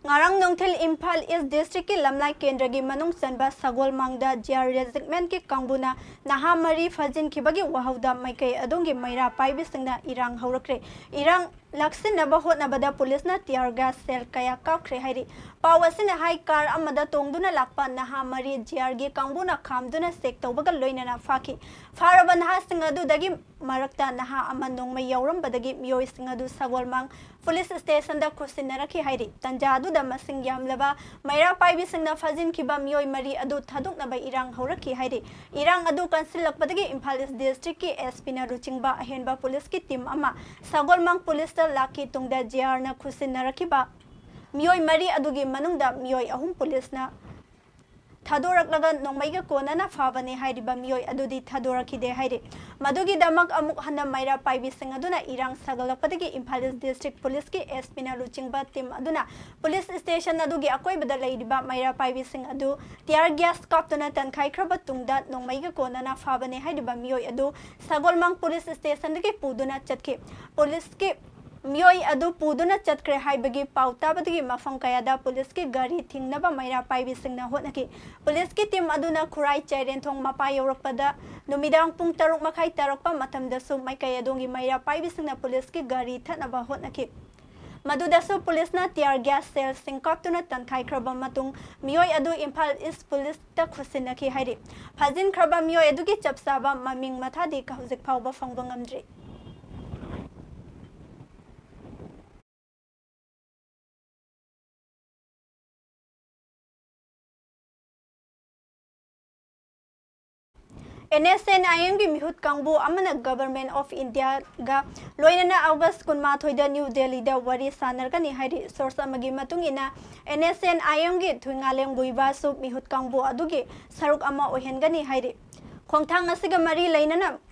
ꯉꯔꯥꯡ ꯅꯨꯡꯊꯤꯜ ꯏꯝꯐꯥꯜ ꯏꯁ꯭ꯠ ꯗꯤꯁꯇ꯭ꯔꯤꯛꯀꯤ ꯂꯝꯂꯥꯏ ꯀꯦꯟꯗ꯭ꯔꯒꯤ ꯃꯅꯨꯡ ꯆꯟꯕ ꯁꯒꯣꯜꯃꯥꯡꯗ ꯖꯤ ꯑꯥꯔ ꯔꯦꯖꯤꯃꯦꯟꯠꯀꯤ ꯀꯥꯡꯕꯨꯅ ꯅꯍꯥ ꯃꯔꯤ ꯐꯥꯖꯤꯟꯈꯤꯕꯒꯤ ꯋꯥꯍꯧꯗ ꯃꯥꯏꯀꯩ ꯑꯗꯣꯝꯒꯤ ꯃꯩꯔꯥ ꯄꯥꯏꯕꯤꯁꯤꯡꯅ ꯏꯔꯥꯡ ꯍꯧꯔꯛꯈ꯭ꯔꯦ꯫ ꯏꯔꯥꯡ ꯂꯥꯛꯁꯤꯟꯅꯕ ꯍꯣꯠꯅꯕꯗ ꯄꯨꯂꯤꯁꯅ tear gas shell ꯀꯌꯥ ꯀꯥꯞꯈ꯭ꯔꯦ ꯍꯥꯏꯔꯤ꯫ ꯄꯥꯎ ꯑꯁꯤꯅ ꯍꯥꯏ, car ꯑꯃꯗ ꯇꯣꯡꯗꯨꯅ ꯂꯥꯛꯄ ꯅꯍꯥ ꯃꯔꯤ ꯖꯤ ꯑꯥꯔꯒꯤ ꯀꯥꯡꯕꯨꯅ ꯈꯥꯝꯗꯨꯅ check ꯇꯧꯕꯒ ꯂꯣꯏꯅꯅ ꯐꯥꯈꯤ꯫ ꯐꯥꯔꯕ ꯅꯍꯥꯁꯤꯡ ꯑꯗꯨꯗꯒꯤ ꯃꯔꯛꯇ ꯅꯍꯥ ꯑꯃ ꯅꯣꯡꯃꯩ ꯌꯥꯎꯔꯝꯕꯗꯒꯤ ꯃꯤꯑꯣꯏꯁꯤꯡ ꯑꯗꯨ ꯁꯒꯣꯜꯃꯥꯡ ꯄꯨꯂꯤꯁ ꯁ꯭ꯇꯦꯁꯟꯗ ꯈꯨꯠꯁꯤꯟꯅꯔꯛꯈꯤ ꯍꯥꯏꯔꯤ꯫ ꯇꯟꯖꯥ ꯑꯗꯨꯗ ꯃꯁꯤꯡ ꯌꯥꯝꯂꯕ ꯃꯩꯔꯥ ꯄꯥꯏꯕꯤꯁꯤꯡꯅ ꯐꯥꯖꯤꯟꯈꯤꯕ ꯃꯤꯑꯣꯏ ꯃꯔꯤ ꯑꯗꯨ ꯊꯥꯗꯣꯛꯅꯕ ꯏꯔꯥꯡ ꯍꯧꯔꯛꯈꯤ ꯍꯥꯏꯔꯤ꯫ ꯏꯔꯥꯡ ꯑꯗꯨ ꯀꯟꯁꯤꯜꯂꯛꯄꯗꯒꯤ ꯏꯝꯐꯥꯜ ꯏꯁ꯭ꯠ ꯗꯤꯁꯇ꯭ꯔꯤꯛꯀꯤ ꯑꯦꯁ ꯄꯤꯅ ꯂꯨꯆꯤꯡꯕ ꯑꯍꯦꯟꯕ ꯄꯨꯂꯤꯁꯀꯤ team ꯑꯃ ꯁꯒꯣꯜꯃꯥꯡ ꯄꯨꯂꯤꯁꯇ ꯂꯥꯛꯈꯤ꯫ ꯇꯨꯡꯗ ꯖꯤ ꯑꯥꯔꯅ ꯈꯨꯠꯁꯤꯟꯅꯔꯛꯈꯤꯕ ꯃꯤꯑꯣꯏ ꯃꯔꯤ ꯑꯗꯨꯒꯤ ꯃꯅꯨꯡꯗ ꯃꯤꯑꯣꯏ ꯑꯍꯨꯝ ꯄꯨꯂꯤꯁꯅ ꯊꯥꯗꯣꯔꯛꯂꯒ ꯅꯣꯡꯃꯩꯒ ꯀꯣꯟꯅꯅ ꯐꯥꯕꯅꯦ ꯍꯥꯏꯔꯤꯕ ꯃꯤꯑꯣꯏ ꯑꯗꯨꯗꯤ ꯊꯥꯗꯣꯔꯛꯈꯤꯗꯦ ꯍꯥꯏꯔꯤ꯫ ꯃꯗꯨꯒꯤꯗꯃꯛ ꯑꯃꯨꯛ ꯍꯟꯅ ꯃꯩꯔꯥ ꯄꯥꯏꯕꯤꯁꯤꯡ ꯑꯗꯨꯅ ꯏꯔꯥꯡ ꯁꯥꯒꯠꯂꯛꯄꯗꯒꯤ ꯏꯝꯐꯥꯜ ꯏꯁ꯭ꯠ ꯗꯤꯁꯇ꯭ꯔꯤꯛ ꯄꯨꯂꯤꯁꯀꯤ ꯑꯦꯁ ꯄꯤꯅ ꯂꯨꯆꯤꯡꯕ team ꯑꯗꯨꯅ ꯄꯨꯂꯤꯁ ꯁ꯭ꯇꯦꯁꯟ ꯑꯗꯨꯒꯤ ꯑꯀꯣꯏꯕꯗ ꯂꯩꯔꯤꯕ ꯃꯩꯔꯥ ꯄꯥꯏꯕꯤꯁꯤꯡ ꯑꯗꯨ tear gas ꯀꯥꯞꯇꯨꯅ ꯇꯟꯈꯥꯏꯈ꯭ꯔꯕ ꯇꯨꯡꯗ ꯅꯣꯡꯃꯩꯒ ꯀꯣꯟꯅꯅ ꯐꯥꯕꯅꯦ ꯍꯥꯏꯔꯤꯕ ꯃꯤꯑꯣꯏ ꯑꯗꯨ ꯁꯒꯣꯜꯃꯥꯡ ꯄꯨꯂꯤꯁ ꯁ꯭ꯇꯦꯁꯟꯗꯒꯤ ꯄꯨꯗꯨꯅ ꯆꯠꯈꯤ꯫ ꯄꯨꯂꯤꯁꯀꯤ ꯃꯤꯑꯣꯏ ꯑꯗꯨ ꯄꯨꯗꯨꯅ ꯆꯠꯈ꯭ꯔꯦ ꯍꯥꯏꯕꯒꯤ ꯄꯥꯎ ꯇꯥꯕꯗꯒꯤ ꯃꯐꯝ ꯀꯌꯥꯗ ꯄꯨꯂꯤꯁꯀꯤ ꯒꯥꯔꯤ ꯊꯤꯡꯅꯕ ꯃꯩꯔꯥ ꯄꯥꯏꯕꯤꯁꯤꯡꯅ ꯍꯣꯠꯅꯈꯤ꯫ ꯄꯨꯂꯤꯁꯀꯤ team ꯑꯗꯨꯅ ꯈꯨꯔꯥꯏ ꯆꯩꯔꯦꯟꯊꯣꯡ ꯃꯄꯥ ꯌꯧꯔꯛꯄꯗ ꯅꯨꯃꯤꯗꯥꯡ ꯄꯨꯡ ꯇꯔꯨꯛ ꯃꯈꯥꯏ ꯇꯥꯔꯛꯄ ꯃꯇꯝꯗꯁꯨ ꯃꯥꯏꯀꯩ ꯑꯗꯣꯝꯒꯤ ꯃꯩꯔꯥ ꯄꯥꯏꯕꯤꯁꯤꯡꯅ ꯄꯨꯂꯤꯁꯀꯤ ꯒꯥꯔꯤ ꯊꯠꯅꯕ ꯍꯣꯠꯅꯈꯤ꯫ ꯃꯗꯨꯗꯁꯨ ꯄꯨꯂꯤꯁꯅ tear gas shellꯁꯤꯡ ꯀꯥꯞꯇꯨꯅ ꯇꯟꯈꯥꯏꯈ꯭ꯔꯕ ꯃꯇꯨꯡ ꯃꯤꯑꯣꯏ ꯑꯗꯨ ꯏꯝꯐꯥꯜ ꯏꯁ꯭ꯠ ꯄꯨꯂꯤꯁꯇ ꯈꯨꯠꯁꯤꯟꯅꯈꯤ ꯍꯥꯏꯔꯤ꯫ ꯐꯥꯖꯤꯟꯈ꯭ꯔꯕ ꯃꯤꯑꯣꯏ ꯑꯗꯨꯒꯤ ꯆꯞ ꯆꯥꯕ ꯃꯃꯤꯡ ꯃꯊꯥꯗꯤ ꯍꯧꯖꯤꯛ ꯐꯥꯎꯕ ꯐꯪꯕ ꯉꯝꯗ꯭ꯔꯤ꯫ NSCN-IM-ꯒꯤ ꯃꯤꯍꯨꯠ ꯀꯥꯡꯕꯨ ꯑꯃꯅ Government of India-ꯒ ꯂꯣꯏꯅꯅ August ꯀꯨꯟꯃꯥꯊꯣꯏꯗ New Delhi-ꯗ ꯋꯥꯔꯤ ꯁꯥꯟꯅꯔꯒꯅꯤ ꯍꯥꯏꯔꯤ꯫ Source ꯑꯃꯒꯤ ꯃꯇꯨꯡ ꯏꯟꯅ, NSCN-IM-ꯒꯤ ꯊꯨꯏꯉꯥꯂꯦꯡ ꯃꯨꯏꯕꯥꯁꯨ ꯃꯤꯍꯨꯠ ꯀꯥꯡꯕꯨ ꯑꯗꯨꯒꯤ ꯁꯔꯨꯛ ꯑꯃ ꯑꯣꯏꯍꯟꯒꯅꯤ ꯍꯥꯏꯔꯤ꯫ ꯈꯣꯡꯊꯥꯡ ꯑꯁꯤꯒ ꯃꯔꯤ ꯂꯩꯅꯅ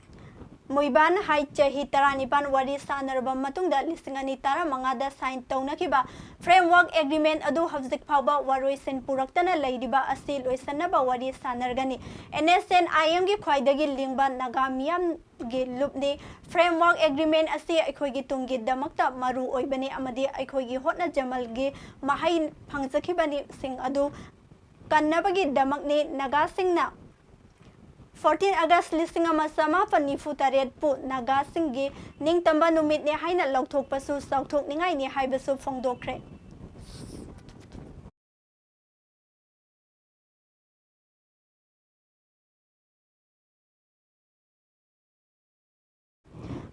ꯃꯨꯏꯕꯥꯅ ꯍꯥꯏ, ꯆꯍꯤ ꯇꯔꯥꯅꯤꯄꯥꯟ ꯋꯥꯔꯤ ꯁꯥꯟꯅꯔꯕ ꯃꯇꯨꯡꯗ ꯂꯤꯁꯤꯡ ꯑꯅꯤ ꯇꯔꯥꯃꯉꯥꯗ sign ꯇꯧꯅꯈꯤꯕ Framework Agreement ꯑꯗꯨ ꯍꯧꯖꯤꯛ ꯐꯥꯎꯕ ꯋꯥꯔꯣꯏꯁꯤꯟ ꯄꯨꯔꯛꯇꯅ ꯂꯩꯔꯤꯕ ꯑꯁꯤ ꯂꯣꯏꯁꯤꯟꯅꯕ ꯋꯥꯔꯤ ꯁꯥꯟꯅꯔꯒꯅꯤ꯫ NSCN-IM-ꯒꯤ ꯈ꯭ꯋꯥꯏꯗꯒꯤ ꯂꯤꯡꯕ ꯅꯥꯒꯥ ꯃꯤꯌꯥꯝꯒꯤ ꯂꯨꯞꯅꯤ꯫ Framework Agreement ꯑꯁꯤ ꯑꯩꯈꯣꯏꯒꯤ ꯇꯨꯡꯒꯤꯗꯃꯛꯇ ꯃꯔꯨ ꯑꯣꯏꯕꯅꯤ ꯑꯃꯗꯤ ꯑꯩꯈꯣꯏꯒꯤ ꯍꯣꯠꯅꯖꯃꯜꯒꯤ ꯃꯍꯩ ꯐꯪꯖꯈꯤꯕꯅꯤ ꯁꯤꯡ ꯑꯗꯨ ꯀꯟꯅꯕꯒꯤꯗꯃꯛꯅꯤ꯫ ꯅꯥꯒꯥꯁꯤꯡꯅ fourteen August ꯂꯤꯁꯤꯡ ꯑꯃ ꯆꯃꯥꯄꯟ ꯅꯤꯐꯨ ꯇꯔꯦꯠꯄꯨ ꯅꯥꯒꯥꯁꯤꯡꯒꯤ ꯅꯤꯡꯇꯝꯕ ꯅꯨꯃꯤꯠꯅꯤ ꯍꯥꯏꯅ ꯂꯧꯊꯣꯛꯄꯁꯨ ꯆꯥꯎꯊꯣꯛꯅꯤꯡꯉꯥꯏꯅꯤ ꯍꯥꯏꯕꯁꯨ ꯐꯣꯡꯗꯣꯛꯈ꯭ꯔꯦ꯫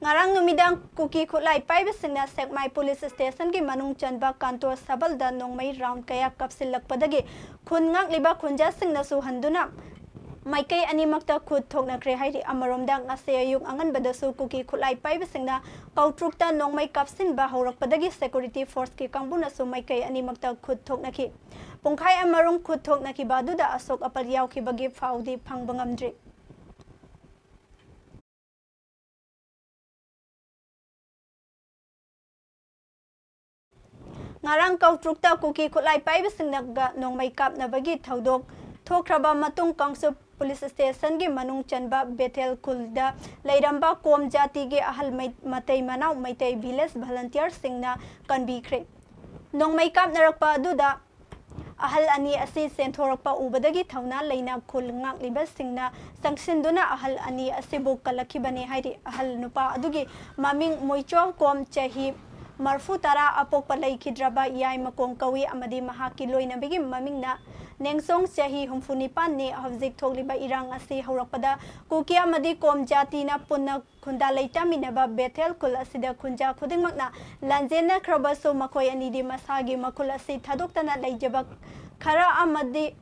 ꯉꯔꯥꯡ ꯅꯨꯃꯤꯗꯥꯡ ꯀꯨꯀꯤ ꯈꯨꯠꯂꯥꯏ ꯄꯥꯏꯕꯁꯤꯡꯅ ꯁꯦꯛꯃꯥꯏ police station-ꯒꯤ ꯃꯅꯨꯡ ꯆꯟꯕ ꯀꯥꯟꯇꯣ ꯁꯕꯜꯗ ꯅꯣꯡꯃꯩ round ꯀꯌꯥ ꯀꯥꯞꯁꯤꯜꯂꯛꯄꯗꯒꯤ ꯈꯨꯟ ꯉꯥꯛꯂꯤꯕ ꯈꯨꯟꯖꯥꯁꯤꯡꯅꯁꯨ ꯍꯟꯗꯨꯅ ꯃꯥꯏꯀꯩ ꯑꯅꯤꯃꯛꯇ ꯈꯨꯠ ꯊꯣꯛꯅꯈ꯭ꯔꯦ ꯍꯥꯏꯔꯤ꯫ ꯑꯃꯔꯣꯝꯗ, ꯉꯁꯤ ꯑꯌꯨꯛ ꯑꯉꯟꯕꯗꯁꯨ ꯀꯨꯀꯤ ꯈꯨꯠꯂꯥꯏ ꯄꯥꯏꯕꯁꯤꯡꯅ ꯀꯧꯇ꯭ꯔꯨꯛꯇ ꯅꯣꯡꯃꯩ ꯀꯥꯞꯁꯤꯟꯕ ꯍꯧꯔꯛꯄꯗꯒꯤ security force-ꯀꯤ ꯀꯥꯡꯕꯨꯅꯁꯨ ꯃꯥꯏꯀꯩ ꯑꯅꯤꯃꯛꯇ ꯈꯨꯠ ꯊꯣꯛꯅꯈꯤ꯫ ꯄꯨꯡꯈꯥꯏ ꯑꯃꯔꯣꯝ ꯈꯨꯠ ꯊꯣꯛꯅꯈꯤꯕ ꯑꯗꯨꯗ ꯑꯁꯣꯛ ꯑꯄꯟ ꯌꯥꯎꯈꯤꯕꯒꯤ ꯄꯥꯎꯗꯤ ꯐꯪꯕ ꯉꯝꯗ꯭ꯔꯤ꯫ ꯉꯔꯥꯡ ꯀꯧꯇ꯭ꯔꯨꯛꯇ ꯀꯨꯀꯤ ꯈꯨꯠꯂꯥꯏ ꯄꯥꯏꯕꯁꯤꯡꯅꯒ ꯅꯣꯡꯃꯩ ꯀꯥꯞꯅꯕꯒꯤ ꯊꯧꯗꯣꯛ ꯊꯣꯛꯈ꯭ꯔꯕ ꯃꯇꯨꯡ, ꯀꯥꯡꯆꯨꯞ police station-ꯒꯤ ꯃꯅꯨꯡ ꯆꯟꯕ ꯕꯦꯊꯦꯜ ꯈꯨꯜꯗ ꯂꯩꯔꯝꯕ ꯀꯣꯝ ꯖꯥꯇꯤꯒꯤ ꯑꯍꯜ ꯃꯩ-, ꯃꯇꯩ ꯃꯅꯥꯎ ꯃꯩꯇꯩ village volunteer-ꯁꯤꯡꯅ ꯀꯟꯕꯤꯈ꯭ꯔꯦ꯫ ꯅꯣꯡꯃꯩ ꯀꯥꯞꯅꯔꯛꯄ ꯑꯗꯨꯗ ꯑꯍꯜ ꯑꯅꯤ ꯑꯁꯤ ꯆꯦꯟꯊꯣꯔꯛꯄ ꯎꯕꯗꯒꯤ ꯊꯧꯅꯥ ꯂꯩꯅ ꯈꯨꯜ ꯉꯥꯛꯂꯤꯕꯁꯤꯡꯅ ꯆꯪꯁꯤꯟꯗꯨꯅ ꯑꯍꯜ ꯑꯅꯤ ꯑꯁꯤꯕꯨ ꯀꯜꯂꯛꯈꯤꯕꯅꯤ ꯍꯥꯏꯔꯤ꯫ ꯑꯍꯜ ꯅꯨꯄꯥ ꯑꯗꯨꯒꯤ ꯃꯃꯤꯡ ꯃꯣꯏꯆꯣ ꯀꯣꯝ, ꯆꯍꯤ ꯃꯔꯐꯨ ꯇꯔꯥ, ꯑꯄꯣꯛꯄ ꯂꯩꯈꯤꯗ꯭ꯔꯕ ꯌꯥꯏꯃꯀꯣꯡ ꯀꯧꯏ ꯑꯃꯗꯤ ꯃꯍꯥꯛꯀꯤ ꯂꯣꯏꯅꯕꯤꯒꯤ ꯃꯃꯤꯡꯅ ꯅꯦꯡꯆꯣꯡ, ꯆꯍꯤ ꯍꯨꯝꯐꯨ ꯅꯤꯄꯥꯟꯅꯤ꯫ ꯍꯧꯖꯤꯛ ꯊꯣꯛꯂꯤꯕ ꯏꯔꯥꯡ ꯑꯁꯤ ꯍꯧꯔꯛꯄꯗ ꯀꯨꯀꯤ ꯑꯃꯗꯤ ꯀꯣꯝ ꯖꯥꯇꯤꯅ ꯄꯨꯟꯅ ꯈꯨꯟꯗꯥ ꯂꯩꯇꯥꯃꯤꯟꯅꯕ ꯕꯦꯊꯦꯜ ꯈꯨꯜ ꯑꯁꯤꯗ ꯈꯨꯟꯖꯥ ꯈꯨꯗꯤꯡꯃꯛꯅ ꯂꯥꯟꯖꯦꯟꯅꯈ꯭ꯔꯕꯁꯨ, ꯃꯈꯣꯏ ꯑꯅꯤꯗꯤ ꯃꯁꯥꯒꯤ ꯃꯈꯨꯜ ꯑꯁꯤ ꯊꯥꯗꯣꯛꯇꯅ ꯂꯩꯖꯕ ꯈꯔ ꯑꯃꯗꯤ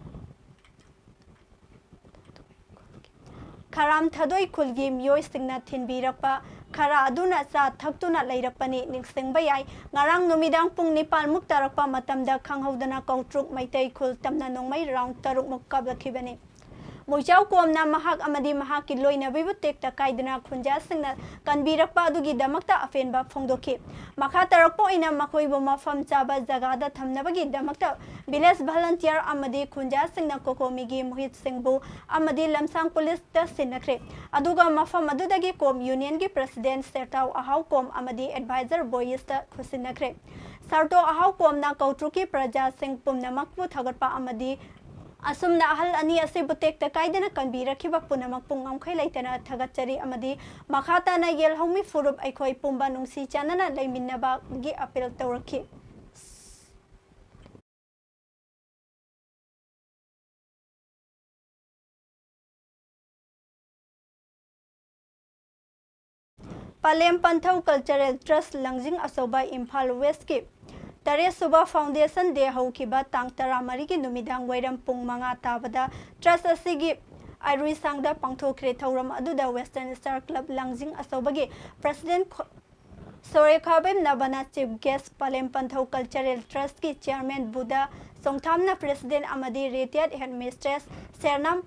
ꯈꯔꯥꯝ ꯊꯥꯗꯣꯏ ꯈꯨꯜꯒꯤ ꯃꯤꯑꯣꯏꯁꯤꯡꯅ ꯊꯤꯟꯕꯤꯔꯛꯄ ꯈꯔ ꯑꯗꯨꯅ ꯆꯥ ꯊꯛꯇꯨꯅ ꯂꯩꯔꯛꯄꯅꯤ꯫ ꯅꯤꯡꯁꯤꯡꯕ ꯌꯥꯏ, ꯉꯔꯥꯡ ꯅꯨꯃꯤꯗꯥꯡ ꯄꯨꯡ ꯅꯤꯄꯥꯟ ꯃꯨꯛ ꯇꯥꯔꯛꯄ ꯃꯇꯝꯗ ꯈꯪꯍꯧꯗꯅ ꯀꯧꯇ꯭ꯔꯨꯛ ꯃꯩꯇꯩ ꯈꯨꯜ ꯇꯝꯅ ꯅꯣꯡꯃꯩ round ꯇꯔꯨꯛ ꯃꯨꯛ ꯀꯥꯞꯂꯛꯈꯤꯕꯅꯤ꯫ ꯃꯨꯏꯆꯥꯎ ꯀꯣꯝꯅ ꯃꯍꯥꯛ ꯑꯃꯗꯤ ꯃꯍꯥꯛꯀꯤ ꯂꯣꯏꯅꯕꯤꯕꯨ ꯇꯦꯛꯇ ꯀꯥꯏꯗꯅ ꯈꯨꯟꯖꯥꯁꯤꯡꯅ ꯀꯟꯕꯤꯔꯛꯄ ꯑꯗꯨꯒꯤꯗꯃꯛꯇ ꯑꯄꯦꯟꯕ ꯐꯣꯡꯗꯣꯛꯈꯤ꯫ ꯃꯈꯥ ꯇꯥꯔꯛꯄ ꯑꯣꯏꯅ ꯃꯈꯣꯏꯕꯨ ꯃꯐꯝ ꯆꯥꯕ ꯖꯒꯥꯗ ꯊꯝꯅꯕꯒꯤꯗꯃꯛꯇ village volunteer ꯑꯃꯗꯤ ꯈꯨꯟꯖꯥꯁꯤꯡꯅ ꯀꯣꯀꯣꯃꯤꯒꯤ ꯃꯨꯍꯤꯠꯁꯤꯡꯕꯨ ꯑꯃꯗꯤ ꯂꯝꯁꯥꯡ police ꯇ ꯁꯤꯟꯅꯈ꯭ꯔꯦ꯫ ꯑꯗꯨꯒ ꯃꯐꯝ ꯑꯗꯨꯗꯒꯤ ꯀꯣꯝ union ꯒꯤ president ꯁꯦꯔꯇꯥꯎ ꯑꯍꯥꯎ ꯀꯣꯝ ꯑꯃꯗꯤ advisor ꯕꯣꯌꯤꯁꯇ ꯈꯨꯠꯁꯤꯟꯅꯈ꯭ꯔꯦ꯫ ꯁꯥꯔꯇꯣ ꯑꯍꯥꯎ ꯀꯣꯝꯅ ꯀꯧꯇ꯭ꯔꯨꯛꯀꯤ ꯄ꯭ꯔꯖꯥꯁꯤꯡ ꯄꯨꯝꯅꯃꯛꯄꯨ ꯊꯥꯒꯠꯄ ꯑꯃꯗꯤ ꯑꯁꯨꯝꯅ ꯑꯍꯜ ꯑꯅꯤ ꯑꯁꯤꯕꯨ ꯇꯦꯛꯇ ꯀꯥꯏꯗꯅ ꯀꯟꯕꯤꯔꯛꯈꯤꯕ ꯄꯨꯝꯅꯃꯛꯄꯨ ꯉꯝꯈꯩ ꯂꯩꯇꯅ ꯊꯥꯒꯠꯆꯔꯤ ꯑꯃꯗꯤ ꯃꯈꯥ ꯇꯥꯅ ꯌꯦꯜꯍꯧꯃꯤ ꯐꯨꯔꯨꯞ ꯑꯩꯈꯣꯏ ꯄꯨꯝꯕ ꯅꯨꯡꯁꯤ ꯆꯥꯟꯅꯅ ꯂꯩꯃꯤꯟꯅꯕꯒꯤ appeal ꯇꯧꯔꯛꯈꯤ꯫ ꯄꯂꯦꯝ ꯄꯟꯊꯧ Cultural Trust ꯂꯪꯖꯤꯡ ꯑꯆꯧꯕ ꯏꯝꯐꯥꯜ West ꯀꯤ ꯇꯔꯦꯠ ꯁꯨꯕ Foundation Day ꯍꯧꯈꯤꯕ ꯇꯥꯡ ꯇꯔꯥꯃꯔꯤꯒꯤ ꯅꯨꯃꯤꯗꯥꯡ ꯋꯥꯏꯔꯝ ꯄꯨꯡ ꯃꯉꯥ ꯇꯥꯕꯗ trust ꯑꯁꯤꯒꯤ ꯑꯔꯨꯏꯁꯥꯡꯗ ꯄꯥꯡꯊꯣꯛꯈ꯭ꯔꯦ꯫ ꯊꯧꯔꯝ ꯑꯗꯨꯗ Western Star Club ꯂꯪꯖꯤꯡ ꯑꯆꯧꯕꯒꯤ president ꯈꯣ-, ꯁꯣꯔꯦꯈꯥꯕꯦꯝ ꯅꯕꯅ chief guest, ꯄꯂꯦꯝ ꯄꯟꯊꯧ Cultural Trust ꯀꯤ chairman ꯕꯨꯙ ꯆꯣꯡꯊꯥꯝꯅ president ꯑꯃꯗꯤ retired headmistress ꯁꯦꯔꯅꯥꯝ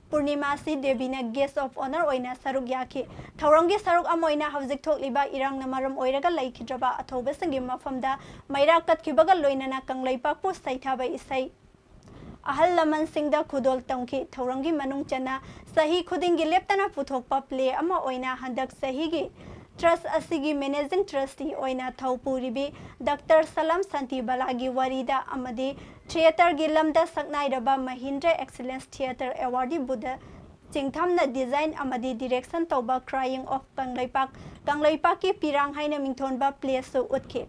ꯄꯨꯔꯅꯤꯃꯥꯁꯤ ꯗꯦꯕꯤꯅ guest of honour ꯑꯣꯏꯅ ꯁꯔꯨꯛ ꯌꯥꯈꯤ꯫ ꯊꯧꯔꯝꯒꯤ ꯁꯔꯨꯛ ꯑꯃ ꯑꯣꯏꯅ ꯍꯧꯖꯤꯛ ꯊꯣꯛꯂꯤꯕ ꯏꯔꯥꯡꯅ ꯃꯔꯝ ꯑꯣꯏꯔꯒ ꯂꯩꯈꯤꯗ꯭ꯔꯕ ꯑꯊꯧꯕꯁꯤꯡꯒꯤ ꯃꯐꯝꯗ ꯃꯩꯔꯥ ꯀꯠꯈꯤꯕꯒ ꯂꯣꯏꯅꯅ ꯀꯪꯂꯩꯄꯥꯛꯄꯨ ꯁꯩꯊꯥꯕ ꯏꯁꯩ, ꯑꯍꯜ ꯂꯃꯟꯁꯤꯡꯗ ꯈꯨꯗꯣꯜ ꯇꯝꯈꯤ꯫ ꯊꯧꯔꯝꯒꯤ ꯃꯅꯨꯡ ꯆꯟꯅ ꯆꯍꯤ ꯈꯨꯗꯤꯡꯒꯤ ꯂꯦꯞꯇꯅ ꯄꯨꯊꯣꯛꯄ play ꯑꯃ ꯑꯣꯏꯅ ꯍꯟꯗꯛ ꯆꯍꯤꯒꯤ trust ꯑꯁꯤꯒꯤ managing trustee ꯑꯣꯏꯅ ꯊꯧ ꯄꯨꯔꯤꯕꯤ ꯗꯥꯛꯇꯔ ꯁꯂꯥꯝ ꯁꯥꯟꯇꯤꯕꯂꯥꯒꯤ ꯋꯥꯔꯤꯗ ꯑꯃꯗꯤ theatre ꯒꯤ ꯂꯝꯗ ꯁꯛꯅꯥꯏꯔꯕ Mahindra Excellence Theatre Award Buddha ꯆꯤꯡꯊꯝꯅ design ꯑꯃꯗꯤ direction ꯇꯧꯕ Crying of ꯀꯪꯂꯩꯄꯥꯛ, ꯀꯪꯂꯩꯄꯥꯛꯀꯤ ꯄꯤꯔꯥꯡ ꯍꯥꯏꯅ ꯃꯤꯡꯊꯣꯟꯕ play ꯁꯨ ꯎꯠꯈꯤ꯫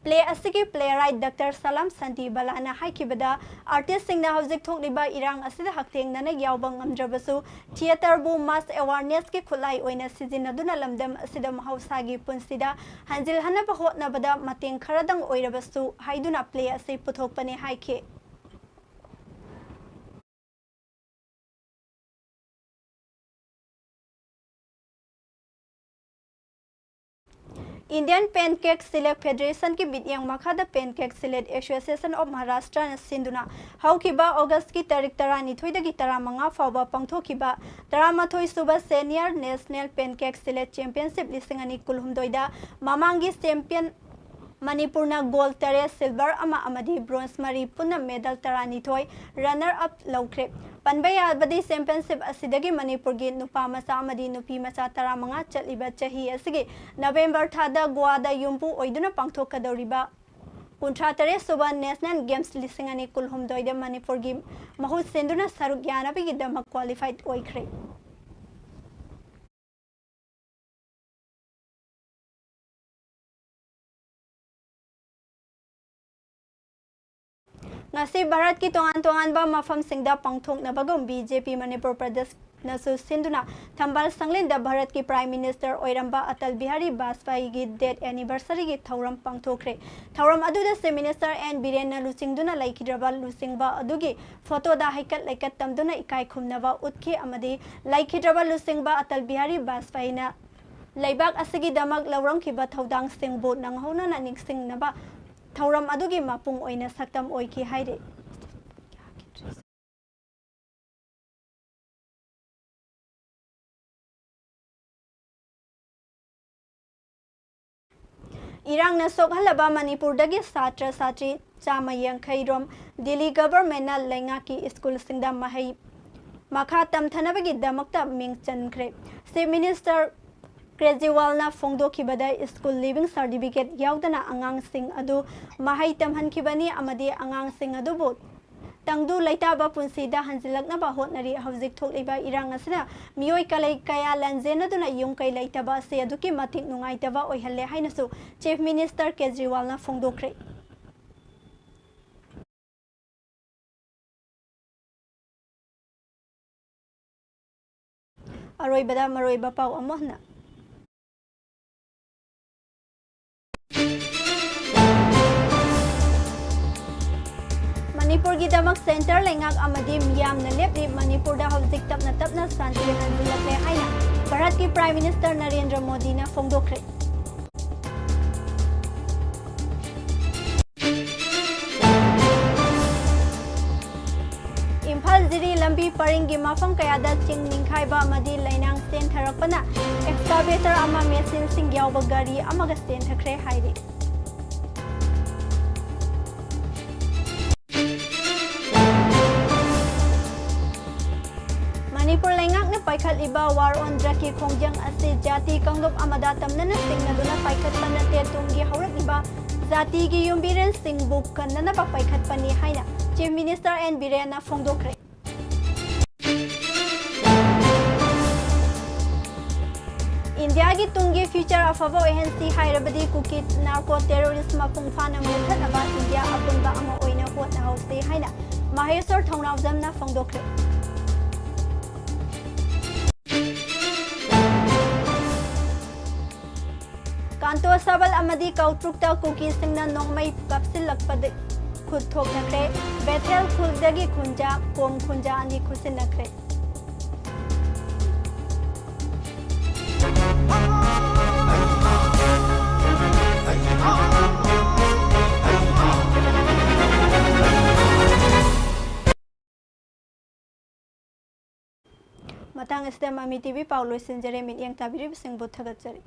Play ꯑꯁꯤꯒꯤ playwright ꯗꯥꯛꯇꯔ ꯁꯂꯥꯝ ꯁꯥꯟꯇꯤꯕꯂꯥꯅ ꯍꯥꯏꯈꯤꯕꯗ, artist ꯁꯤꯡꯅ ꯍꯧꯖꯤꯛ ꯊꯣꯛꯂꯤꯕ ꯏꯔꯥꯡ ꯑꯁꯤꯗ ꯍꯛꯊꯦꯡꯅꯅ ꯌꯥꯎꯕ ꯉꯝꯗ꯭ꯔꯕꯁꯨ, theatre ꯕꯨ mass awareness ꯀꯤ ꯈꯨꯠꯂꯥꯏ ꯑꯣꯏꯅ ꯁꯤꯖꯤꯟꯅꯗꯨꯅ ꯂꯝꯗꯝ ꯑꯁꯤꯗ ꯃꯍꯧꯁꯥꯒꯤ ꯄꯨꯟꯁꯤꯗ ꯍꯟꯖꯤꯜꯍꯟꯅꯕ ꯍꯣꯠꯅꯕꯗ ꯃꯇꯦꯡ ꯈꯔꯗꯪ ꯑꯣꯏꯔꯕꯁꯨ ꯍꯥꯏꯗꯨꯅ play ꯑꯁꯤ ꯄꯨꯊꯣꯛꯄꯅꯤ ꯍꯥꯏꯈꯤ꯫ Indian Pancake Select Federationꯒꯤ ꯃꯤꯠꯌꯦꯡ ꯃꯈꯥꯗ Pancake Select Association of Maharashtraꯅ ꯁꯤꯟꯗꯨꯅ ꯍꯧꯈꯤꯕ Augustꯀꯤ ꯇꯥꯔꯤꯛ ꯇꯔꯥꯅꯤꯊꯣꯏꯗꯒꯤ ꯇꯔꯥꯃꯉꯥ ꯐꯥꯎꯕ ꯄꯥꯡꯊꯣꯛꯈꯤꯕ ꯇꯔꯥꯃꯥꯊꯣꯏ ꯁꯨꯕ Senior National Pancake Select Championship ꯂꯤꯁꯤꯡ ꯑꯅꯤ ꯀꯨꯟꯍꯨꯝꯗꯣꯏꯗ ꯃꯃꯥꯡꯒꯤ champion ꯃꯅꯤꯄꯨꯔꯅ gold ꯇꯔꯦꯠ, silver ꯑꯃ ꯑꯃꯗꯤ bronze ꯃꯔꯤ, ꯄꯨꯟꯅ medal ꯇꯔꯥꯅꯤꯊꯣꯏ runner up ꯂꯧꯈ꯭ꯔꯦ꯫ ꯄꯟꯕ ꯌꯥꯕꯗꯤ championship ꯑꯁꯤꯗꯒꯤ ꯃꯅꯤꯄꯨꯔꯒꯤ ꯅꯨꯄꯥ ꯃꯆꯥ ꯑꯃꯗꯤ ꯅꯨꯄꯤ ꯃꯆꯥ ꯇꯔꯥꯃꯉꯥ ꯆꯠꯂꯤꯕ ꯆꯍꯤ ꯑꯁꯤꯒꯤ November ꯊꯥꯗ ꯒꯣꯋꯥꯗ ꯌꯨꯝꯕꯨ ꯑꯣꯏꯗꯨꯅ ꯄꯥꯡꯊꯣꯛꯀꯗꯧꯔꯤꯕ ꯀꯨꯟꯊ꯭ꯔꯥ ꯇꯔꯦꯠ ꯁꯨꯕ National Games ꯂꯤꯁꯤꯡ ꯑꯅꯤ ꯀꯨꯟꯍꯨꯝꯗꯣꯏꯗ ꯃꯅꯤꯄꯨꯔꯒꯤ ꯃꯍꯨꯠ ꯁꯤꯟꯗꯨꯅ ꯁꯔꯨꯛ ꯌꯥꯅꯕꯒꯤꯗꯃꯛ qualified ꯑꯣꯏꯈ꯭ꯔꯦ꯫ ꯉꯁꯤ ꯚꯥꯔꯠꯀꯤ ꯇꯣꯉꯥꯟ ꯇꯣꯉꯥꯟꯕ ꯃꯐꯝꯁꯤꯡꯗ ꯄꯥꯡꯊꯣꯛꯅꯕꯒꯨꯝ BJP ꯃꯅꯤꯄꯨꯔ ꯄ꯭ꯔꯗꯦꯁꯅꯁꯨ ꯁꯤꯟꯗꯨꯅ ꯊꯝꯕꯥꯜ ꯁꯪꯂꯦꯟꯗ ꯚꯥꯔꯠꯀꯤ Prime Minister ꯑꯣꯏꯔꯝꯕ ꯑꯇꯜ ꯕꯤꯍꯥꯔꯤ ꯕꯥꯖꯄꯥꯏꯒꯤ death anniversaryꯒꯤ ꯊꯧꯔꯝ ꯄꯥꯡꯊꯣꯛꯈ꯭ꯔꯦ꯫ ꯊꯧꯔꯝ ꯑꯗꯨꯗ Chief Minister N ꯕꯤꯔꯦꯟꯅ ꯂꯨꯆꯤꯡꯗꯨꯅ ꯂꯩꯈꯤꯗ꯭ꯔꯕ ꯂꯨꯆꯤꯡꯕ ꯑꯗꯨꯒꯤ photoꯗ ꯍꯩꯀꯠ ꯂꯩꯀꯠ ꯇꯝꯗꯨꯅ ꯏꯀꯥꯏ ꯈꯨꯝꯅꯕ ꯎꯠꯈꯤ ꯑꯃꯗꯤ ꯂꯩꯈꯤꯗ꯭ꯔꯕ ꯂꯨꯆꯤꯡꯕ ꯑꯇꯜ ꯕꯤꯍꯥꯔꯤ ꯕꯥꯖꯄꯥꯏꯅ ꯂꯩꯕꯥꯛ ꯑꯁꯤꯒꯤꯗꯃꯛ ꯂꯧꯔꯝꯈꯤꯕ ꯊꯧꯗꯥꯡꯁꯤꯡꯕꯨ ꯅꯪꯍꯧꯅꯅ ꯅꯤꯡꯁꯤꯡꯅꯕ ꯊꯧꯔꯝ ꯑꯗꯨꯒꯤ ꯃꯄꯨꯡ ꯑꯣꯏꯅ ꯁꯛꯇꯝ ꯑꯣꯏꯈꯤ ꯍꯥꯏꯔꯤ꯫ ꯏꯔꯥꯡꯅ ꯁꯣꯛꯍꯜꯂꯕ ꯃꯅꯤꯄꯨꯔꯗꯒꯤ ꯁꯥꯇ꯭ꯔ ꯁꯥꯇ꯭ꯔꯤ ꯆꯥꯝꯃ ꯌꯥꯡꯈꯩ ꯔꯣꯝ ꯗꯤꯜꯂꯤ governmentꯅ ꯂꯩꯉꯥꯛꯀꯤ ꯁ꯭ꯀꯨꯜꯁꯤꯡꯗ ꯃꯍꯩ ꯃꯈꯥ ꯇꯝꯊꯅꯕꯒꯤꯗꯃꯛꯇ ꯃꯤꯡ ꯆꯟꯈ꯭ꯔꯦ꯫ Chief Minister ꯀꯦꯖ꯭ꯔꯤꯋꯥꯜꯅ ꯐꯣꯡꯗꯣꯛꯈꯤꯕꯗ school leaving certificate ꯌꯥꯎꯗꯅ ꯑꯉꯥꯡꯁꯤꯡ ꯑꯗꯨ ꯃꯍꯩ ꯇꯝꯍꯟꯈꯤꯕꯅꯤ ꯑꯃꯗꯤ ꯑꯉꯥꯡꯁꯤꯡ ꯑꯗꯨꯕꯨ ꯇꯪꯗꯨ ꯂꯩꯇꯥꯕ ꯄꯨꯟꯁꯤꯗ ꯍꯟꯖꯤꯜꯂꯛꯅꯕ ꯍꯣꯠꯅꯔꯤ꯫ ꯍꯧꯖꯤꯛ ꯊꯣꯛꯂꯤꯕ ꯏꯔꯥꯡ ꯑꯁꯤꯅ ꯃꯤꯑꯣꯏ ꯀꯂꯩ ꯀꯌꯥ ꯂꯥꯟꯖꯦꯟꯅꯗꯨꯅ ꯌꯨꯝ ꯀꯩ ꯂꯩꯇꯕ ꯑꯁꯤ ꯑꯗꯨꯛꯀꯤ ꯃꯇꯤꯛ ꯅꯨꯡꯉꯥꯏꯇꯕ ꯑꯣꯏꯍꯜꯂꯦ ꯍꯥꯏꯅꯁꯨ Chief Minister ꯀꯦꯖ꯭ꯔꯤꯋꯥꯜꯅ ꯐꯣꯡꯗꯣꯛꯈ꯭ꯔꯦ꯫ ꯑꯔꯣꯏꯕꯗ ꯃꯔꯨꯑꯣꯏꯕ ꯄꯥꯎ ꯑꯃꯨꯛ ꯍꯟꯅ꯫ ꯃꯅꯤꯄꯨꯔꯒꯤꯗꯃꯛ centre ꯂꯩꯉꯥꯛ ꯑꯃꯗꯤ ꯃꯤꯌꯥꯝꯅ ꯂꯦꯞꯂꯤ꯫ ꯃꯅꯤꯄꯨꯔꯗ ꯍꯧꯖꯤꯛ ꯇꯞꯅ ꯇꯞꯅ ꯁꯥꯟꯇꯤ ꯍꯟꯖꯤꯜꯂꯛꯂꯦ ꯍꯥꯏꯅ ꯚꯥꯔꯠꯀꯤ Prime Minister ꯅꯔꯦꯟꯗ꯭ꯔ ꯃꯣꯗꯤꯅ ꯐꯣꯡꯗꯣꯛꯈ꯭ꯔꯦ꯫ ꯄꯔꯤꯡꯒꯤ ꯃꯐꯝ ꯀꯌꯥꯗ ꯆꯤꯡ ꯅꯤꯡꯈꯥꯏꯕ ꯑꯃꯗꯤ ꯂꯩꯅꯥꯡ ꯆꯦꯟꯊꯔꯛꯄꯅ excavator ꯑꯃ, ꯃꯦꯁꯤꯟꯁꯤꯡ ꯌꯥꯎꯕ ꯒꯥꯔꯤ ꯑꯃꯒ ꯆꯦꯟꯊꯈ꯭ꯔꯦ ꯍꯥꯏꯔꯤ꯫ ꯃꯅꯤꯄꯨꯔ ꯂꯩꯉꯥꯛꯅ ꯄꯥꯏꯈꯠꯂꯤꯕ war on drugꯁꯀꯤ ꯈꯣꯡꯖꯪ ꯑꯁꯤ ꯖꯥꯇꯤ ꯀꯥꯡꯂꯨꯞ ꯑꯃꯗ ꯇꯝꯅꯅ ꯆꯤꯡꯅꯗꯨꯅ ꯄꯥꯏꯈꯠꯄ ꯅꯠꯇꯦ, ꯇꯨꯡꯒꯤ ꯍꯧꯔꯛꯂꯤꯕ ꯖꯥꯇꯤꯒꯤ ꯌꯨꯝꯕꯤꯔꯦꯟꯁꯤꯡꯕꯨ ꯀꯟꯅꯅꯕ ꯄꯥꯏꯈꯠꯄꯅꯤ ꯍꯥꯏꯅ Chief Minister N ꯕꯤꯔꯦꯟꯅ ꯐꯣꯡꯗꯣꯛꯈ꯭ꯔꯦ꯫ ꯏꯟꯗꯤꯌꯥꯒꯤ ꯇꯨꯡꯒꯤ future ꯑꯐꯕ ꯑꯣꯏꯍꯟꯁꯤ ꯍꯥꯏꯔꯕꯗꯤ ꯀꯨꯀꯤ narco terrorist ꯃꯄꯨꯡ ꯐꯥꯅ ꯃꯨꯠꯊꯠꯅꯕ ꯏꯟꯗꯤꯌꯥ ꯑꯄꯨꯟꯕ ꯑꯃ ꯑꯣꯏꯅ ꯍꯣꯠꯅꯍꯧꯁꯤ ꯍꯥꯏꯅ ꯃꯍꯦꯁ꯭ꯋꯔ ꯊꯧꯅꯥꯎꯖꯝꯅ ꯐꯣꯡꯗꯣꯛꯈ꯭ꯔꯦ꯫ ꯀꯥꯟꯇꯣ ꯁꯕꯜ ꯑꯃꯗꯤ ꯀꯧꯇ꯭ꯔꯨꯛꯇ ꯀꯨꯀꯤꯁꯤꯡꯅ ꯅꯣꯡꯃꯩ ꯀꯥꯞꯁꯤꯜꯂꯛꯄꯗ ꯈꯨꯠ ꯊꯣꯛꯅꯈ꯭ꯔꯦ꯫ ꯕꯦꯊꯦꯜ ꯈꯨꯜꯗꯒꯤ ꯈꯨꯟꯖꯥ, ꯀꯣꯝ ꯈꯨꯟꯖꯥ ꯑꯅꯤ ꯈꯨꯠꯁꯤꯟꯅꯈ꯭ꯔꯦ꯫ ꯃꯇꯥꯡ ꯑꯁꯤꯗ ꯃꯃꯤ ꯇꯤ ꯚꯤ ꯄꯥꯎ ꯂꯣꯏꯁꯤꯟꯖꯔꯦ꯫ ꯃꯤꯠꯌꯦꯡ ꯇꯥꯕꯤꯔꯤꯕꯁꯤꯡꯕꯨ ꯊꯥꯒꯠꯆꯔꯤ꯫